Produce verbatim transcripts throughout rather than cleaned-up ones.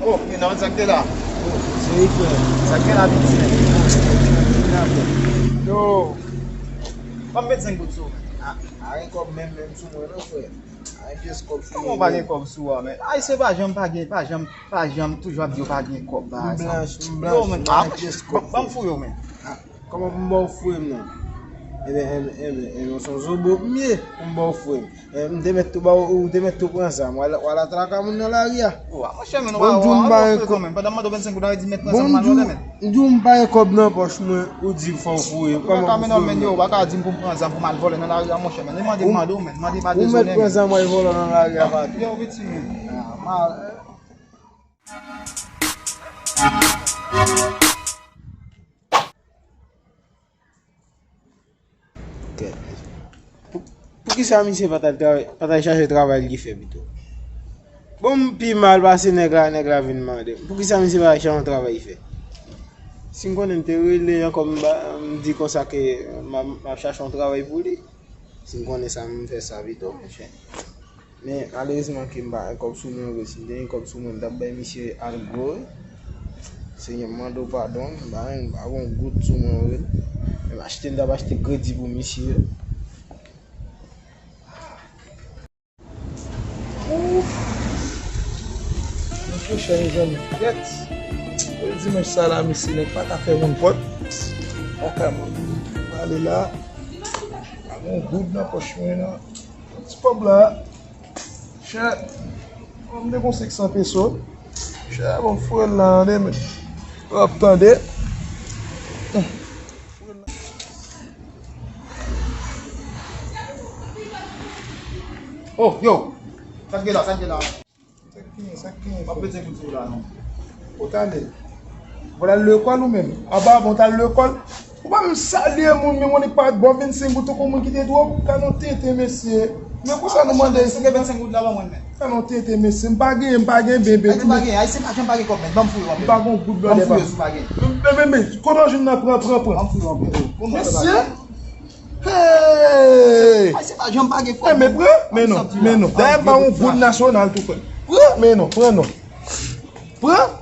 Oh, men non, sa k te la. Seri frè. Sa k te la, piti. Yo. Ban m vennsenk goud sou ou. A, a, gen kòb menm, menm sou mwen, non, frè. A, gen pyès kòb sou mwen. Kòman w pa gen kòb sou ou a, men? Ayisyen pa janm pa gen, pa janm, pa janm, toujou ap di yo pa gen kòb, bagay sa. M blanch, m blanch, men a, gen pyès kòb. Ban m fouye w, men. Kòman pou m ba w fouye m nan? Ebyen, ebyen, ebyen, ebyen, se yon zobo m ye pou m ba w fouye m. Eh, m te mèt tou ba w, ou te mèt tou pran zam. W al, w al atraka moun nan lari a. Wa, monchè, men ou pa, ou pa fè kanmenm. Pandan m mande w vennsenk goud la, ou di m mèt pran zam, m al vòlè, men. M di w m pa gen kòb nan pòch mwen, ou di m fò w fouye m. Kòman pou m fouye m nan? Ou pa ka di m pou m pran zam, pou m al vòlè nan lari a, monchè, men. Li mande m mande w, men. Mande pa dezole, men. Ou mèt pran zam, w al vòlè nan lari a, pa tou. Yo, piti, men. Ah, ma- Kèt. Pou, poukisa misye pa t al travay, pa t al chache travay li fè pito? Bon, m pi mal pase nèg la, nèg la vin mande m. Poukisa misye pa al chache yon travay fè? Si m konnen m te rele ankò, m ba, m di konsa ke m ap, m ap chache yon travay pou li. Si m konnen sa, m fè sa pito, monchè. Men malerezman ke m pa gen kòb sou mwen vre. Si m te gen kòb sou mwen, m t ap bay misye al gwo wi. Senyè, m mande w padon, m pa gen, m pa gen yon goud sou mwen vre. Men m achte, m t ap achte kredi pou misye. Ouf! Monchè, chè mezanmi, kèt. Pou dimanch sa la, mesye, nèg pa ka fè moun pòt. Kaka, mwen, m ale la. Pa gen yon goud nan pòch mwen, non. Ti kòb la. Chè, m te gon senk san peso. Chè, bon, fouye l la, tande, men. W ap tande. Oh, yo! Sa k gen la, sa k gen la? Sa k gen, sa k gen, frè? M ap mete kout sou la, non. Ou t ale. Ou t al lekòl ou menm? Apa, bon, ou t al lekòl? Ou pa menm salye moun, menm ou pa t ba w vennsenk goud tankou moun ki te dwe w. Gad yon tenten, mesye. Men konsa nou mande. Si gen vennsenk goud la, ban mwen, men. Gad yon tenten, mesye. M pa genyen, m pa genyen, ben, ben. Ayisyen pa genyen, Ayisyen pa janm pa gen kòb, men. Ban m fouye w anpil. M pa gen yon goud nan lè pa. Ban m fouye w si w pa genyen. Men, men, men, kote w jwenn nan, pran, pran, pran. Ban m fouye w anpil. Mesye! Hey! Ayisyen pa janm pa gen kòb. Men, men, pran, men non, men non. Dayè, m pa yon goud nasyonal tou, frè. Pran, men non, pran non. Pran.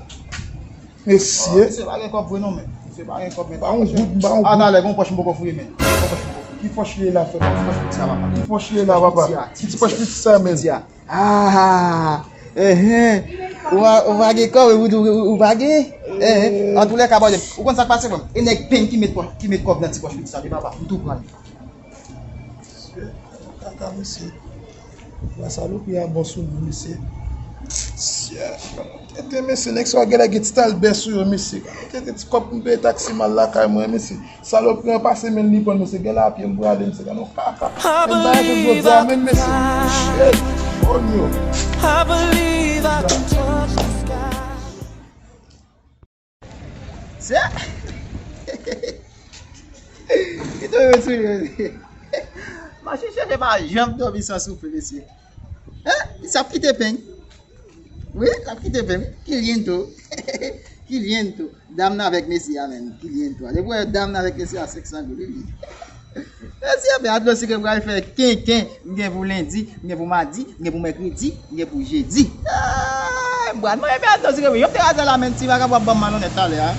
Mesye. Misye pa gen kòb vre non, men. Misye pa gen kòb, men. Pa yon goud, pa yon goud. A, talè, gon pòch m poko fouye, men. Gon pòch m poko fouye. Ki pòch li ye la, frè? Ki pòch piti a, papa? Ki pòch li ye la, papa? Ki ti pòch piti sa, men? Piti a. Ah, enhen. Ou pa, ou pa gen kòb, ou, ou, ou, ou pa gen? Enhen. Antoulèka, bòdè. Ou konn sa k pase, frè m? E nèg peng ki met pòch, ki met kòb nan ti pòch piti sa, wi, papa. M tou pran l. Kaka, mesye. La salopri a bon sou nou, mesye. Mesye. Tenten, mesye, nèg sa yo genlè gen ti talbè sou yo, mesye. Tenten, ti kòb pou m peye taksi m al lakay mwen, mesye. Salopri an pase men li pran, mesye. Genlè a pye m prale, mesye. Gade yon kaka. Men bagay jodi a, men, mesye. Shit. Oh, yo. Se Ki tonbe sou li, mesye. Machin chèche pa janm dòmi san soufle, mesye. Hein? Sa ap kite peng. Wi, sa ap kite peng. Ki lyen tou. Ki lyen tou. Dam nan avèk mesye a menm. Ki lyen tou. Depi w wè dam nan avèk mesye a, senk san goud, wi. Mesye, men, atò si ke pral fè kenken, m gen pou lendi, m gen pou madi, m gen pou mèkredi, m gen pou jedi. Ah, m pral manje, men atò si ke yo te raze la, men ti vagabon ap ban m malonnèt talè a.